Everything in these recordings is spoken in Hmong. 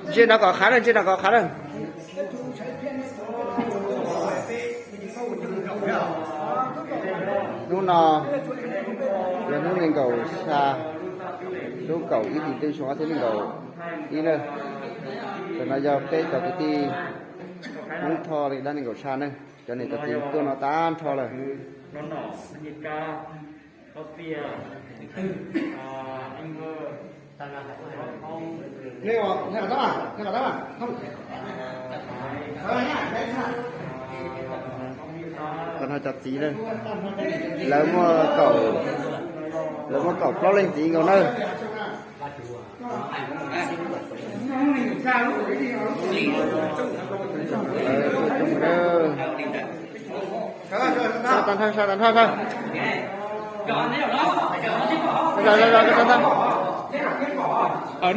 Ntsia no kom qhav lawm, ntsia no kom qhav lawm. Hnub no yog hnub nees nkaum xya, lub kaum ib hlis ntuj xyoo ob txhiab nees nkaum ib na. Ntawm no yog peb cov kwv tij Hmoob Thoj li dab nees nkaum xya na, cov niam cov txiv tuaj no tag nrho lawm. Tag nrho cov txiv na, lawv muaj kaum, lawv muaj kaum plaub leej txiv nkaus na.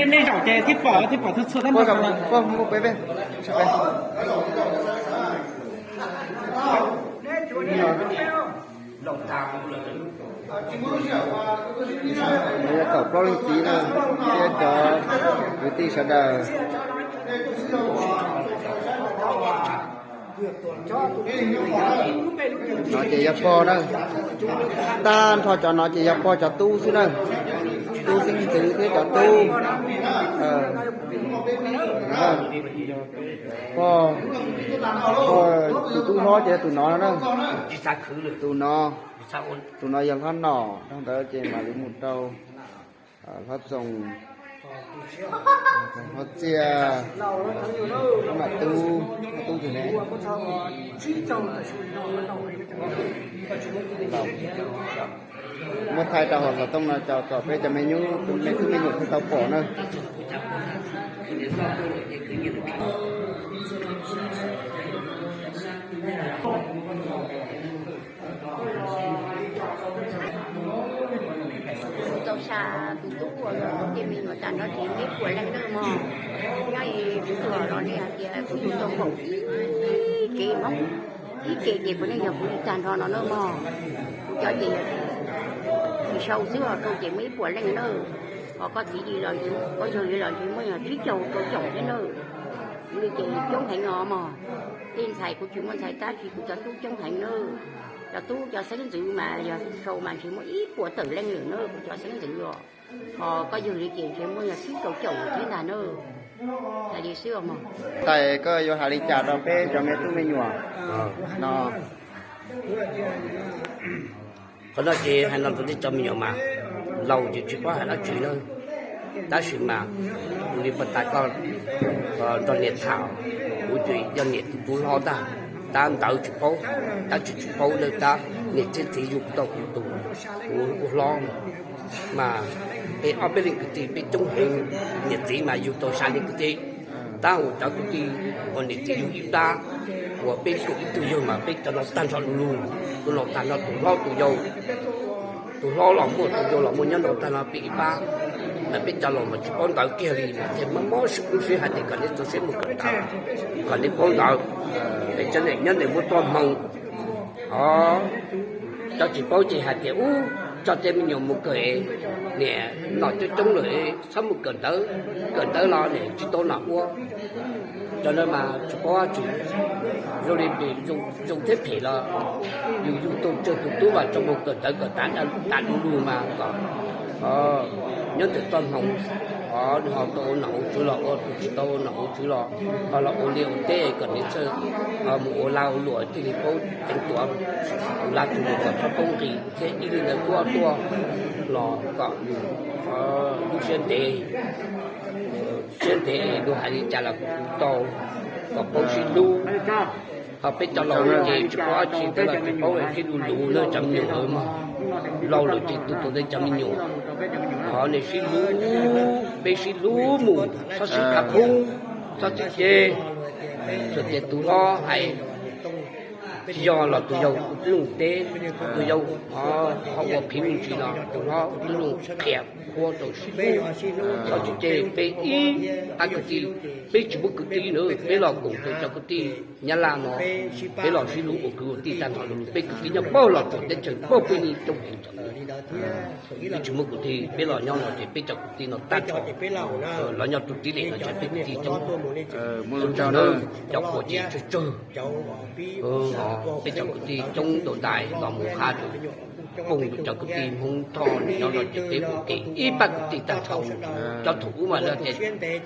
Nej zaum ces thiaj pom, thiaj pom txhua txhua tab. Yog kaum plaub leej txiv na, thiab cov kwv tij sawv daws. No ces yog pog na, tag nrho cov no ces yog pog cov tub xwb na, tub xeeb ntxwv thiab cov tub, pog, pog tus tub hlob ces yog tus no na, tus no, tus no yog hlob nom, dhau ntawd ces mam li mus rau hlob Txoos, hlob Txiaj, hlob Nam Tub, hlob Tub twg ne? Muab thaij rau hauv xov tooj no tso kom peb cov me nyuam, me tub me nyuam thiaj tau pom na. Kuv tau xa tus tub uas yog kuv tej me nyuam tag nrho ces muaj ib puas leej na mog. Nyob kuv tuaj los nej hais tias kuv yug tau npaum ib tsev Hmoob, ib tsev ces puav leej yog kuv li tag nrho no na mog. Kuv cov ces yog tsis sau xwb os, rau ces muaj ib puas leej na. Ho koj txiv li los, koj yawg li los ntshe muaj yog tsib caug rau caum thiab na. Kuv li ces coob heev no mog. Tej ntxhais kuv tsis muaj ntxhais tab sis kuv cov tub coob heev na. Cov tub cov xeeb ntxwv mas yog sau mas ntshe muaj ib puas tawm leej lawm na kuv cov xeeb ntxwv os. Ho koj yawg li ces ntshe muaj yog tsib rau caum thiab ntag na. Hais li xwb os mog. Tais koj yuav hais li cas rau peb cov me tub me nyuam no? Qhov no ces hais no rau nej cov me nyuam mas, laus ces tsis paub hais dab tsi na. Tab sis mas kuv li pas tas koj nrog niam tham, kuv ces yog niam tus tub hlob ntag, tab ntawd tsis paub, tab tsis tsis paub na, tab niam thiab txiv yug tau kuv tus, kuv ua hlob mas, peb ob peb leeg kwv tij peb coob heev, niam txiv mas yug tau xya leej kwv tij. Tab hauv cov kwv tij uas niam txiv yug ib plab, uas peb kaum ib tug yawg mas peb cov no tag nrho lu lug, tus laus tag nrho tus hlob tus yau, tus hlob los muaj tus yau los muaj, nyob no tag nrho peb ib pab. Mas peb cov laus mas tsis paub ntawv kiag li mas thiaj mob mob lub siab hais tias kom neb txaus siab mus kawm ntawv, kom neb paub ntawv, es cov niam nyob ntawm muaj txoj hmoo. Os, cov tsis paub ces hais tias ub, tso tej me nyuam mus kawm, niam nom coob coob lawm, txhob mus kawm ntawv, kawm ntawv los niam tsis tau nom ua. Cov ntawd mas tsis paub dab tsi, zoo li zoo thiab phem los yus yug tau tsawg tus tub mas tso mus kawm ntawv kom tas tas du lug mas kom nyob ntawm txoj hmoo. Os, nws ho tau ua nom ua tswv los ua, tus tsis tau ua nom ua tswv los ho los ua liaj ua teb kom nws txawj mus ua lag ua luam thiaj li paub teev tuav tus lag tus luam kom txhob poob nqis thiab ib li ntawd kuj tuaj los kom lub siab ntev, siab ntev es luag hais li cas los kuj tau, kom paub sib hlub. Ho peb cov laus ces tsis paub dab tsi ntawd los tsis paub, sib hlub luv na cov me nyuam mog. Laus lawm ces tus tus ntawd cov me nyuam, ho nej sib hlub, peb sib hlub mus, txhob sib khav khoob, txhob sib ceg. Txawm tias tus hlob hais Tsis yog los tus yau ua tib lub teb, tus yau ho ua phiv me ntsis los tus no ua tib lub qhia qhua rau sib hlub. Txhob tsis ceg peb ib pab kwv tij, peb tsis muaj kwv tij na, peb los koom tus cov kwv tij Nyab Laj no, peb los sib hlub ua kwv ua tij tag nrho, peb kwv tij nyob puag los txog teb chaws puag peb yeej coob heev. Peb tsis muaj kwv tij, peb los nyob no ces peb cov kwv tij no tag nrho, los nyob rau tib lem no ces peb kwv tij coob. Cov qhuas ces tsawg tsawg, peb cov kwv tij coob ntau ntais los mus hab rau poob cov kwv tij Hmoob Thoj nyob rau ces peb ua ke ib pab kwv tij tag nrho. Cov thaum ub mas lawv tias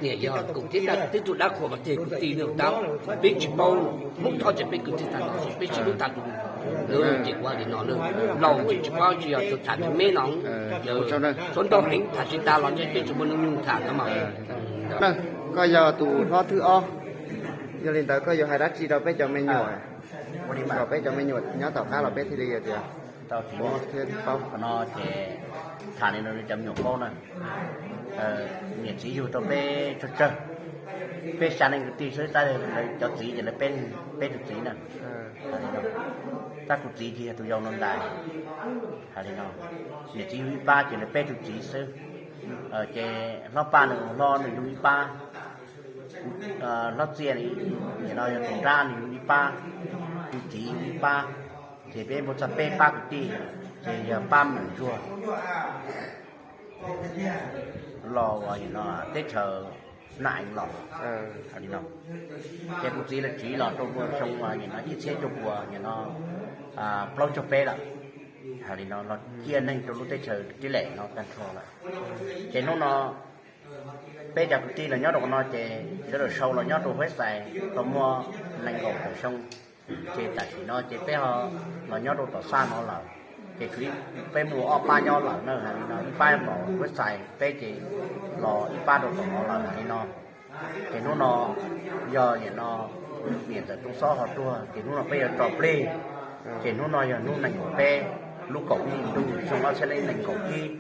niam yog koom tib tug dab qhuas mas tiag kwv tij no tab peb tsis paub, Hmoob Thoj ces peb kwv tij tag nrho, peb sib hlub tag nrho. Ces ua li no na, laus ces tsis paub, tsis yog tsuas tham me me no, tsuav ntau heev tham tsis tas los ntshe peb tsis muaj hnub nyoog tham no mas. Koj yog tus hlob thib ob, yog li ntawd koj yuav hais dab tsi rau peb cov me nyuam, kom peb cov me nyuam nyob tom qab los peb thiaj li tias muaj thiab paub no ces tham li no rau cov me nyuam paub na. Niam txiv yug rau peb tsawg tsawg, peb xya leej kwv tij xwb, tab lawv cov txiv ces lawv peb, peb tus txiv na. Tab kuv txiv ces yog tus yau no ntais. Hais li no, niam txiv yug ib pab ces lawv peb tus txiv xwb. Ces hlob Paj nws hlob nws yug ib pab, hlob Txiaj nim no yog tus nrab nws yug ib pab, tus txiv yug ib pab, ces peb muaj txog peb pab kwv tij, ces yog pab Meem Ntsuag los teb chaws Nam Eev los. Hais li no, ces kuv txiv lawv tsiv los rau xyoo nim no ib txhiab cuaj puas nim no plaub caug peb lawm. Hais li no los ciaj neeg rau lub teb chaws Tib Lem no tag nrho lawm. Ces hnub no peb cov kwv tij los nyob rau qhov no ces sawv daws sau los nyob rau Huab Xais tau muaj nees nkaum tawm xyoo. Ces tam sim no ces peb ho los nyob rau tom Xaj no lawm, ces tshuav peb muaj ob pab nyob lawm na. Hais li no ib pab tom Huab Xais, peb ces los ib pab rau tom no lawm hais li no. Ces hnub no yog nim no niam ntxawm Tooj Xob ho tuag, ces hnub no peb yuav tso plig. Ces hnub no yog hnub nees nkaum peb lub kaum ib hlis ntuj xyoo ob txhiab leej nees nkaum ib.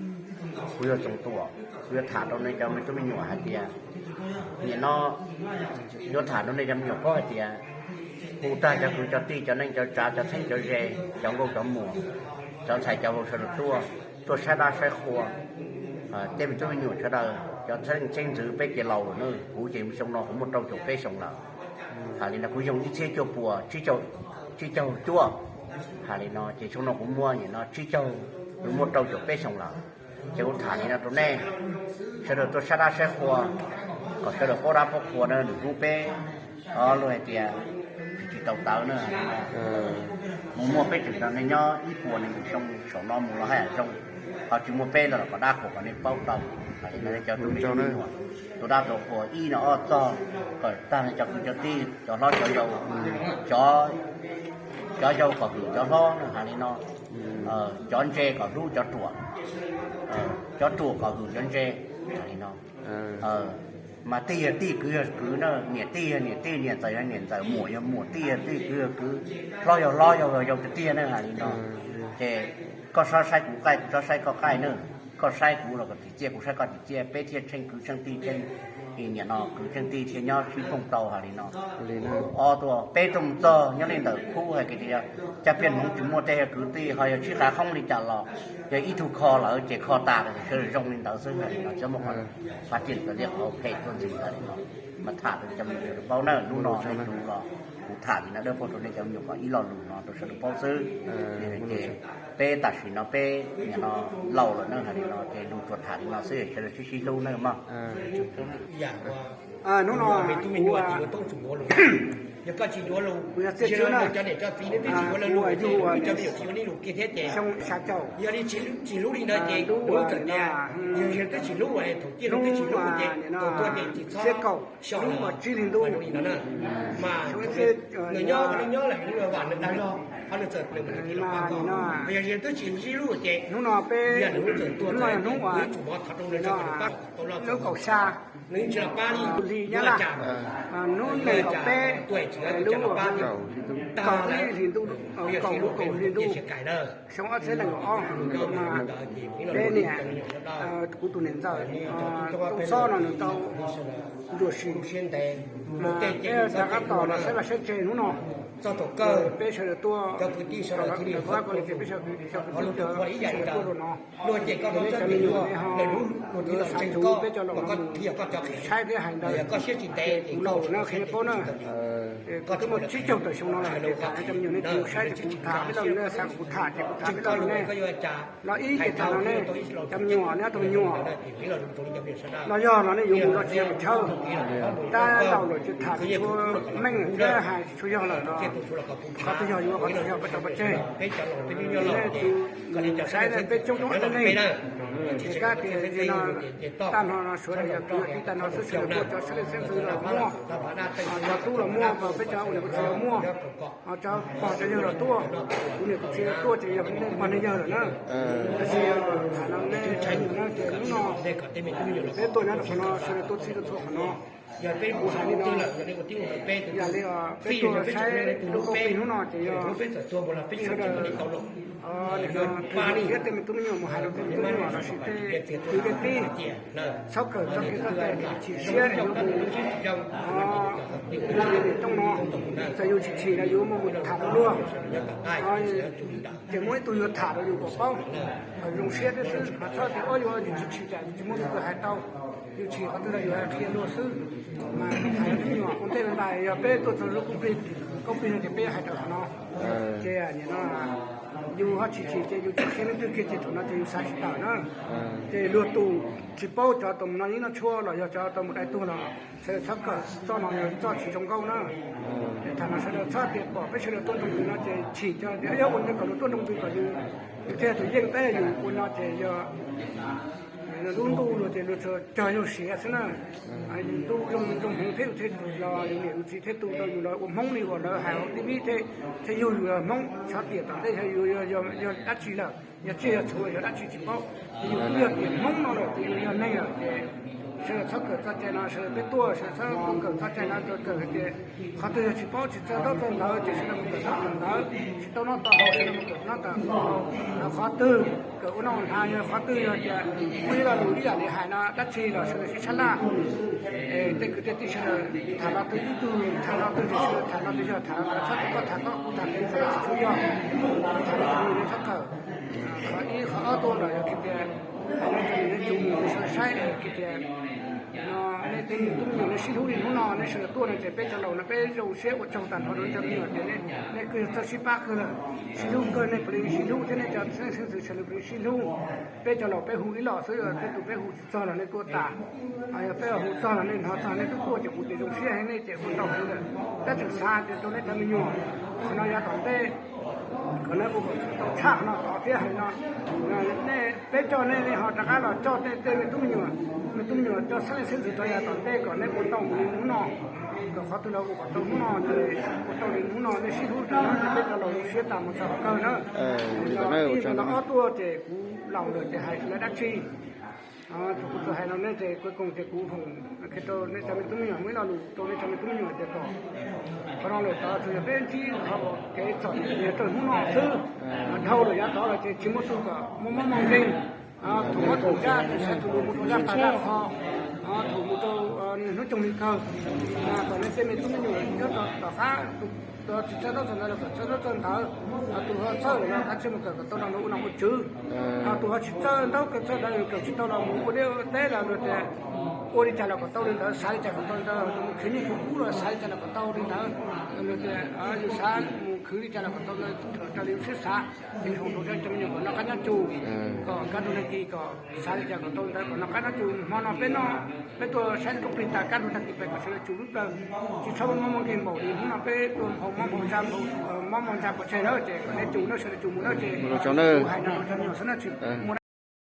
Kuv yog Txoov Tuam, kuv yuav tham rau nej cov me tub me nyuam hais tias, nim no yuav tham rau nej cov me nyuam paub hais tias, hu tag cov kwv cov tij cov neej cov tsav cov txheeb cov ze, cov nkauj cov muam, cov ntxhais cov vauv sawv daws tuaj, tuaj saib dab saib qhua. Tej me tub me nyuam sawv daws cov txheeb txheeb ntxwv peb ces laus lawm na, kuv ces xyoo no kuv muaj rau caum peb xyoo lawm. Hais li no kuv yug ib txhiab cuaj puas tsib caug cuaj. Hais li no ces xyoo no kuv muaj nim no tsib caug, kuv muaj rau caum peb xyoo lawm. Ces kuv tham li no rau nej sawv daws tuaj saib dab saib qhua, kom sawv daws paub dab paub qhua na, nws hnub peb luag hais tias tsis tau tawv na. Mus muaj peb tseem neeg nyob ib puas nees nkaum xyoo saum no mus los haj yam zoo, ho tsis muaj peb los kom dab qhuas kom nej paub tau. Hais li no cov tus me nyuam, tus dab tus qhuas ib no ob txog, kom tag cov kwv cov tij cov hlob cov yau, cov yau kom hwm cov hlob na. Hais li no cov ntse kom hlub cov ruam, cov ruam kom hwm cov ntse. Hais li no mas tij yog tij, kwv yog kwv na, niam tij yog niam tij, niam ntxawm yog niam ntxawm, muam yog muam, tij yog tij, kwv yog kwv, hlob yog hlob, yau yog yau tiag tiag na. Hais li no ces koj txhob saib kuv qaij, kuv txhob saib koj qaij na. Koj saib kuv los kom tsim txiaj, kuv saib koj tsim txiaj, peb thiaj tsheej kwv tsheej tij, tsheej nim no kwv tsheej tij thiaj nyob sib koom tau. Hais li no ob tuaj peb tuaj mus txog nyob li ntawm khub hais tias cov pej hmoov tsis muaj tej yog kwv tij, ho yog sib qav qhoob li cas los yog ib tug kho lawm ces kho tas, sawv daws zoo li ntawd xwb. Hais li no txhob muaj qhov pab tiaj tawv liaj qhov phem tuaj ntxiv. Hais li no mas tham rau cov me nyuam paub na, hnub no nej lus los kuv tham li no dawb paug rau nej cov me nyuam kom ib lo lus no rau sawv daws paub xwb. Ces peb tam sim no peb nim no laus lawm na, hais li no ces lus tsuas tham li no xwb, sawv daws sib sib hlub na mog. Hnub no kuv, yog koj tsis yuav lus, kuv yog txiaj tswb na, kuv yog yug ua xyoo xya caum, hnub xiab kaum, hnub tsib hlis ntuj, xyoo ib txhiab, hnub no peb, hnub no hnub uas lub kaum xya hli Nyab Laj, hnub nees nkaum peb lub kaum ib hlis ntuj, kaum lub kaum hli ntuj, xyoo ob txhiab nees nkaum ob, peb niam, kuv tus niam ntxawm Tooj Xob no nws tau ntsuam sim, peb rov qab tos los saib vaj saib tsev hnub no. Txog thaum kawg peb sawv daws tuaj, cov kwv tij sawv daws thiaj li qhov ko ces peb sawv daws kwv tij sawv daws tuaj rau no. Luag ces koj los txawj tias luag, lawv lub luag thiaj los tsees koj, peb cov laus no mus saib thiab hais ntawd, koj siab tsis ntev ces kuv laus na qhia nej paub na. Koj twb muaj tsib caug tawm xyoo no lawm, tham cov me nyuam nej tsis saib ces kuv tham peb laus ne, xav kuv tham ces kuv tham peb laus ne. Los ib ces tham no ne, cov me nyuam, nej ob tug me nyuam los yog los nej yuav mus los tsis yog mus chawb, tab laus lawm ces tham tsis tshua meej thiab hais tsis tshua yog lawm los, qhov twg yog yuav, qhov twg yog pov tseg. Nej tus saib peb coob coob nej, ces kab tias no, tag no no suav yog kwv tij tag no xwb, sawv daws tuaj cov xeeb leej xeeb ntxwv los muaj, cov tub los muaj, peb cov ua niam ua txiv los muaj, cov pog cov yawg los tuaj, kuv niam kuv txiv los tuaj ces yog nej pog nej yawg lawm na. Tab sis tham no nej tshai nus na ces hnub no peb tuaj nyob rau qhov no, sawv daws tuaj txhij tuaj txhua qhov no. Kuv hais li no, yam li peb tuaj saib lub koob plig hnub no ces yog sawv daws thiab tej me tub me nyuam mus hais rau tej me tub me nyuam lossis tej kwv tej tij, txhob kawm txoj kev txoj cai, chim siab yuav mus ua li niam tooj no, txawm yus chim chim los yus muaj mus tham rau luag. Ces muaj ib tug yuav tham rau yus kom paub, kom zoo siab thiab xwb, mas txhob tias ua yus chim chim cas tsis muaj leej twg hais tau. Yus chim qhov twg los yus hais qhia luag xwb. Mas hais rau me nyuam ua ntej ua ntais, yog peb tuaj txog lub koob plig, koob plig no ces peb hais rau qhov no. Ces nim no yus ho chim chim ces yus tsis qhia leej twg kiag ces thaum no ces yus xav tsis tawm na. Ces luag tus tsis paub, cov tau mus noj yeeb noj tshuaj los yog cov tau mus dai tuag los sawv daws txhob kawm txoj no, yog txoj tsis zoo nkauj na. Ces tham no sawv daws txhob tias pom peb sawv daws tuaj nroo ntws no ces chim, cov tias yog ua ntawd kom luag tuaj nroo ntws kom yus, yus thiaj tus yeej teb yus ua no ces yog lub ntuj luag tias luag tsuas cog yus siav xwb na. Yus ntuj zoo zoo hmoov thiab yus thiaj los, yus niam yus txiv thiaj tu tau yus los ua Hmoob li uas lawv hais hauv T V thiaj yug yus los Hmoob. Xyov tiam tom ntej yog yus yog dab tsi lawm, yog tsiaj yog txhuv yog dab tsi tsis paub, ces yus twb yog tiam Hmoob no lawm ces yus yog neeg lawm ces sawv daws txhob kawm txoj cai no, sawv daws peb tuaj sawv daws txhob kawm txoj cai no, kawm hais tias qhov twg yog tsis paub tsis txawj ntaub txawj ntawv ces sawv daws mus kawm ntaub kawm ntawv, tsis tau noj tau haus sawv daws mus kawm noj kawm haus. Qhov twg kawm ua noj ua hnav, yog qhov twg yog tias muaj ib lo lus ib yam li hais no dab tsi los sawv daws sib sab laj. Tej kwv tej tij sawv daws tham lo twg ib tug tham lo twg ces sawv daws tham lo twg yog tham lo ntawd, txhob tias koj tham koj kuv tham kuv, qhov no tsis tshua yog. Tham lo twg nws txhob kawm. Qhov ib, qhov ob tuaj los yog hais tias hais rau cov me nyuam nej cov mus sawv saib hais tias no nej tej me tub me nyuam nej sib hlub li hnub no nej sawv daws tuaj no ces peb cov laus no peb zoo siab ua tsaug tag nrho rau nej cov me nyuam tias nej kuj yog txawj sib pab kawg lawm, sib hlub kawg, nej puav leej sib hlub thiab nej cov xeeb xeeb ntxwv sawv daws puav leej sib hlub. Peb cov laus peb hu ib los xwb, tej tus peb hu tsis txog los nej tuaj tas, yog peb hu txog los nej hnov txog nej twb tuaj ces kuv tias zoo siab heev, nej ces ua tau heev lawm. Tab tseem xav tias rau nej cov me nyuam, qhov no yav tom ntej kom nej ua kom tau tshaj qhov no tod thiab hais no. Nej, peb coj nej, nej ho rov qab los coj nej tej me tub me nyuam, me tub me nyuam coj xeeb leej xeeb ntxwv rau yav tom ntej kom nej ua tau mus li hnub no, kom qhov twg los ua kom tau hnub no ces ua tau li hnub no, nej sib hlub rau no ces peb cov laus zoo siab tas mus txog qhov kawg na. Los ib los ob tuaj ces kuv laus lawm ces hais tsis lawv dab tsi. Thaum kuv txawm hais no nej ces kuv koom ces kuv foom qhia rau nej cov me tub me nyuam, muaj ib lo lus rau nej cov me tub me nyuam tias kom qhov no lawm tod tsuas yog peb ntsib qhov kev txom nyem rau hnub no xwb. Dhau lawm yav tod los ces tsis muaj tug kom muaj mob muaj nkeeg. Thaum mob thaum ntsaj thaum sawv thaum lus mus rau zaj pas zaj qhov, thaum mus rau hnub coog li kawg, kom nej tej me tub me nyuam nyob tom qab, tus tsis txawj ntaub txawj ntawv los kom txawj ntaub txawj ntawv, tus ho txawj los kav tsij mus kawm kom tau nrog luag ua nom ua tswv. Tus ho tsis txawj ntaub txawj ntawv kawm tsis tau los mus ua liaj ua teb los luag tias ua li cas los kom tau li ntawd, xav li cas kom tau li ntawd, tus mus khwv nyiaj khwv kub los xav li cas los kom tau li ntawd. Luag tias yus xav mus khwv li cas los kom tau li ntawd raws li yus siab xav. Ces foom rau cov me nyuam kom noj qab nyob tsug, kom kaj ntug nag kis kom xav li cas kom tau li ntawd, kom noj qab nyob tsug. Hmo no peb noj, peb tuaj saib koob plig tas kaj ntug nag kis pem kom sawv daws tsum lub plawg, tsis txhob muaj mob muaj nkeeg npaum li hnub no peb tuaj nphau mob nphau ntsa, mob nphau ntsa pov tseg na, ces kom nej tsum na, sawv daws tsum mus na, ces kuv hais no rau cov me nyuam xwb na, tsis muaj